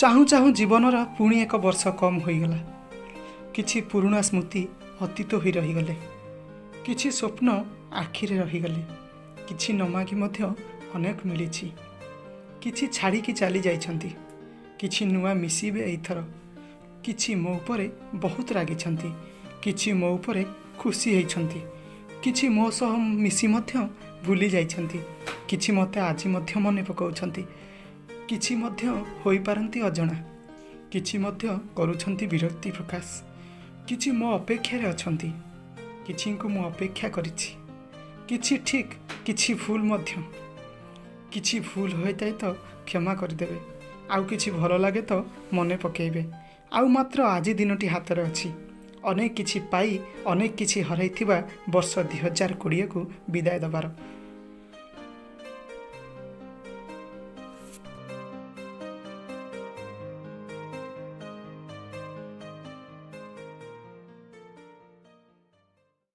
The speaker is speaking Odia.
ଚାହୁଁ ଚାହୁଁ ଜୀବନର ପୁଣି ଏକ ବର୍ଷ କମ୍ ହୋଇଗଲା। କିଛି ପୁରୁଣା ସ୍ମୃତି ଅତୀତ ହୋଇ ରହିଗଲେ, କିଛି ସ୍ୱପ୍ନ ଆଖିରେ ରହିଗଲେ। କିଛି ନ ମାଗି ମଧ୍ୟ ଅନେକ ମିଳିଛି। କିଛି ଛାଡ଼ିକି ଚାଲି ଯାଇଛନ୍ତି, କିଛି ନୂଆ ମିଶିବେ ଏଇଥର। କିଛି ମୋ ଉପରେ ବହୁତ ରାଗିଛନ୍ତି, କିଛି ମୋ ଉପରେ ଖୁସି ହେଇଛନ୍ତି, କିଛି ମୋ ସହ ମିଶି ମଧ୍ୟ ଭୁଲି ଯାଇଛନ୍ତି, କିଛି ମୋତେ ଆଜି ମଧ୍ୟ ମନେ ପକାଉଛନ୍ତି, କିଛି ମଧ୍ୟ ହୋଇପାରନ୍ତି ଅଜଣା, କିଛି ମଧ୍ୟ କରୁଛନ୍ତି ବିରକ୍ତି ପ୍ରକାଶ, କିଛି ମୋ ଅପେକ୍ଷାରେ ଅଛନ୍ତି, କିଛିଙ୍କୁ ମୁଁ ଅପେକ୍ଷା କରିଛି। କିଛି ଠିକ୍, କିଛି ଭୁଲ ମଧ୍ୟ। କିଛି ଭୁଲ ହୋଇଥାଏ ତ କ୍ଷମା କରିଦେବେ, ଆଉ କିଛି ଭଲ ଲାଗେ ତ ମନେ ପକାଇବେ। ଆଉ ମାତ୍ର ଆଜି ଦିନଟି ହାତରେ ଅଛି ଅନେକ କିଛି ପାଇ ଅନେକ କିଛି ହରାଇଥିବା ବର୍ଷ 2020କୁ ବିଦାୟ ଦେବାର।